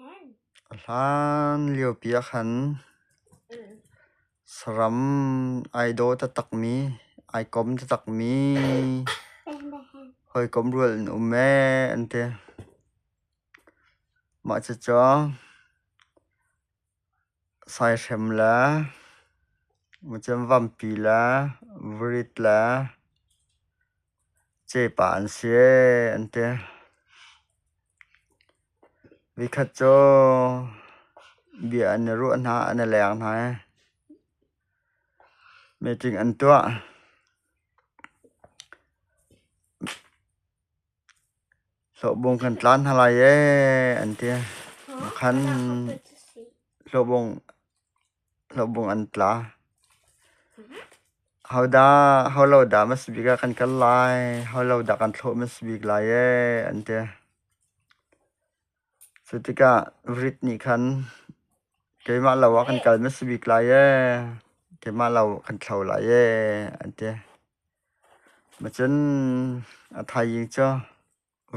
A hlan liopi ah khan saram ai daw taktakmi, ai kom taktakmi hawikom rual an um ee an ti. Mah cucu saihrem le vampi le varit le cepa an si ee an ti. Voikhat cu bia an i ruah hna, an i leng hna i meeting an tuah. Hlawhbung kan tlan hna lai ee an ti. Khan hlawhbung an tla. Hodah, ho lo dah hmasa bik ah kan kal lai, ho lo dah kan thlawh hmasa bik lai ee an ti. Cu tikah rit nih khan keimah lo ah kan kal hmasa bik lai ee, keimah lo kan thlo lai ee an ti. Macun a thaizing cu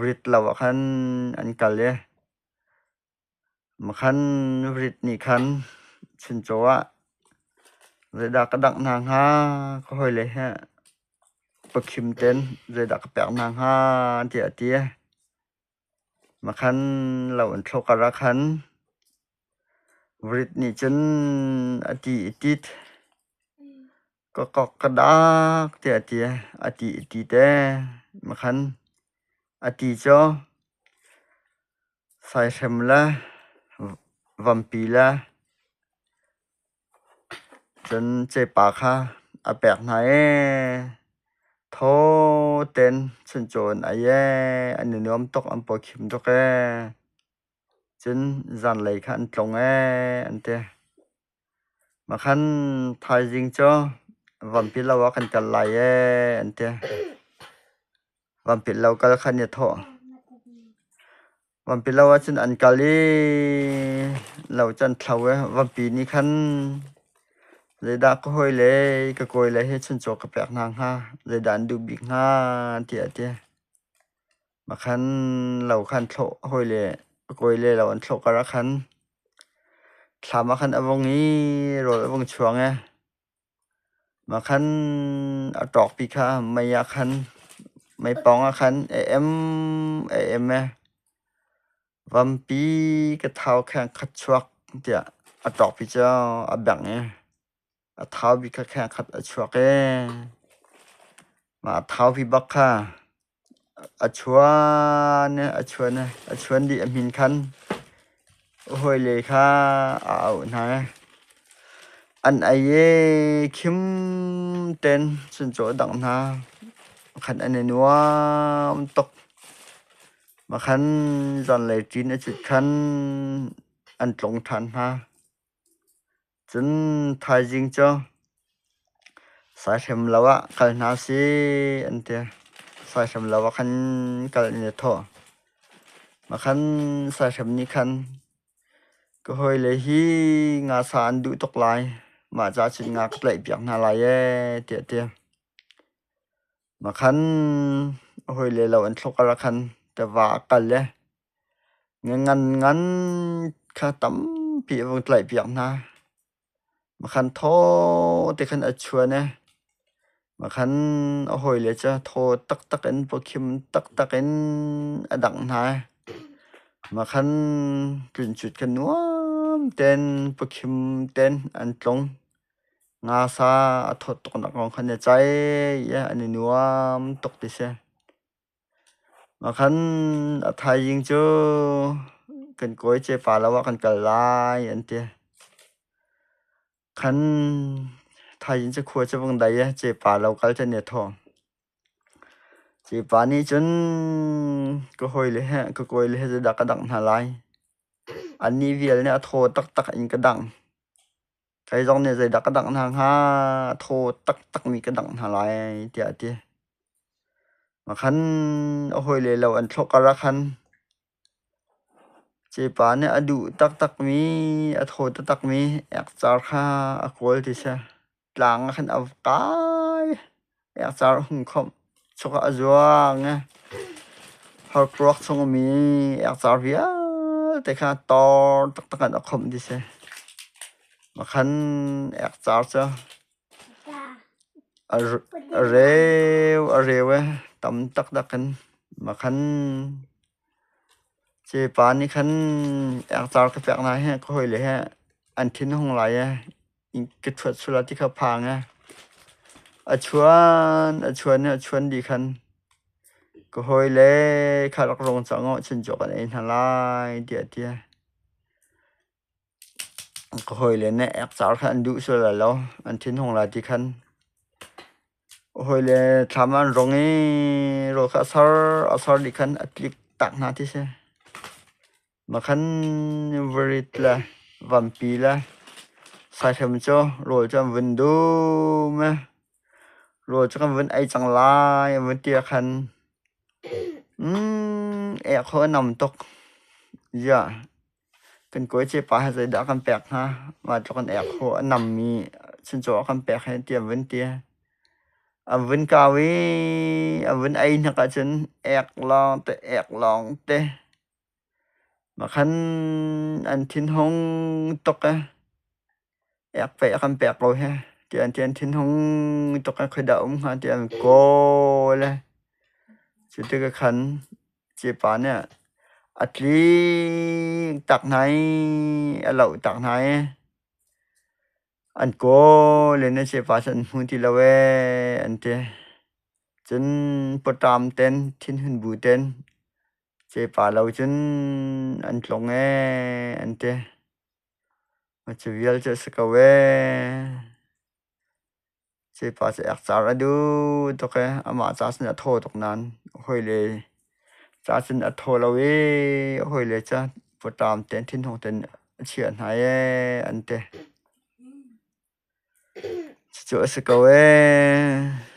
rit lo ah khan an kal i Makhan rit nih khan chuncaw ah zeidah ka dangh hna hnga ka hawile he pakhim ten zeidah ka pek hna hnga tiah a ti. Makhan lo an thlawh kar ah khan rit nih cun a ti i tit. Ka kok ka dak tiah a ti. A ti i ti te. Makhan a ti cu Saihrem le vampi le cun cepa kha a pek hna i thaw tein chuncaw an ei ee, an i nuam tuk, an pawkhim tuk ee. Cun zanlei kha an tlung ee an ti. Mah khan thaizing cu vampi lo ah kan kal lai ee an ti. Vampi lo kal kha an i thawh. Vampi lo ahcun an kal i lo cu an thlo i vampi nih khan zeidah ka hawile ka kawile hi chuncaw ka pek hna hnga, zeidah an duh bik hnga tiah a ti. Mah khan lo kha an thlawh hawile kawile lo an thlawh kar ah khan thlam ah khan a vung i rawl a vung chuang i mah khan a ṭawkpi kha mei ah khan meipawng ah khan a em a em i vampi ka thau kheng khat chuak tiah a ṭawkpi cu a bengh i a thau bik kha kheng khat a chuak i mah a thaupi bak kha a chuan i a chuan i a chuan dih a hmin khan a hawile kha a auh hna i an ei i khim tein chuncaw a dangh hna. Khan an i nuam tuk. Mah khan zanlei ṭin a cut khan an tlung ṭhan hna. Cun thaizing cu saihrem lo ah kal hna sih an ti. Saihrem lo ah khan kal an i thawh. Mah khan saihrem nih khan ka hawile hi ngasa an duh tuk lai. Mah ca cun nga ka tlaihpiak hna lai ee tiah a ti. Mah khan a hawile lo an thlawh kar ah khan tiva a kal i Ngan ngan kha tampi a vung tlaihpiak hna. Makhan thaw te khan a chuan i makhan a hawile cu thaw taktak in pawkhim taktak in a dangh hna i makhan tluncut kha nuam tein pawkhim tein an tlung. Ngasa a thawt tuknak kong khan i ceih i an i nuam tuk ti si. Makhan a thaizing cu kan kawi cepa lo ah kan kal lai an ti. Khan thaizing cu khua cu vung dai i cepa lo kal cu an i thawh. Cepa nih cun ka hawile he ka kawile he zeidah ka dangh hna lai. Annih vial nih a thaw taktak in ka dangh. Kei zong nih zeidah ka dangh hna hnga, a thaw taktakmi ka dangh hna lai tiah a ti. Makhan a hawile lo an thlawh kar ah khan cepa nih a duh taktakmi, a thaw taktakmi ekcar kha a kawl ti si. Tlang ah khan a va kai. Ekcar a hung khawmh. Chuk ah a zuang i horkuak chung ummi ekcar vialte. Vialte kha tor taktak in a khawmh ti si. Makhan ekcar cu a reu a reu e tam taktak in makhan cepa nih khan ekcar ka pek hna hi ka hawile he an thin a hung lai e ka ṭhuat sual ah ti kha phang e. A chuan a chuan i a chuan dih khan ka hawile kha rak rong cang u chuncaw kan ei hna lai tiah a ti. Ka hawile nih ekcar kha an duh sual lai lo, an thinhung lai ti khan. Ka hawile thlam ah an rong i rawl kha a sar dih khan a tlik tak hna ti si. Makhan varit le vampi le saihrem cu rawl cu an vun dum i rawl cu kan vun ei cang lai an vun ti ah khan ek ho a nam tuk. Ziah kan kawi cepa he zeidah kan pek hnga? Mah tluk in ek ho a nammi chuncaw a kan pek hi ti an vun ti. An vun kau i an vun ei hnik ahcun ek lawng te ek lawng te. Makhan an thinhung tuk i ek pei a kan pek ko hi tiah an ti. An thinhung tuk i khoidah a um hnga tiah an kawl i cu tikah khan Cepa nih a tlik tak hna i a loh tak hna i an kawl in an sefa cu an hmu ti lo ee an ti. Cun pawṭam ten thinhun bu ten cepa lo cun an tlung ee an ti. Cu vial cu a si ko ee. Cepa cu ekcar a duh tuk i amah ca cun a thaw tuk nain hawile ca cun a thaw lo i hawile cu pawṭam tein thinhung tein a chiah hna ee an ti. Cucu a si ko ee.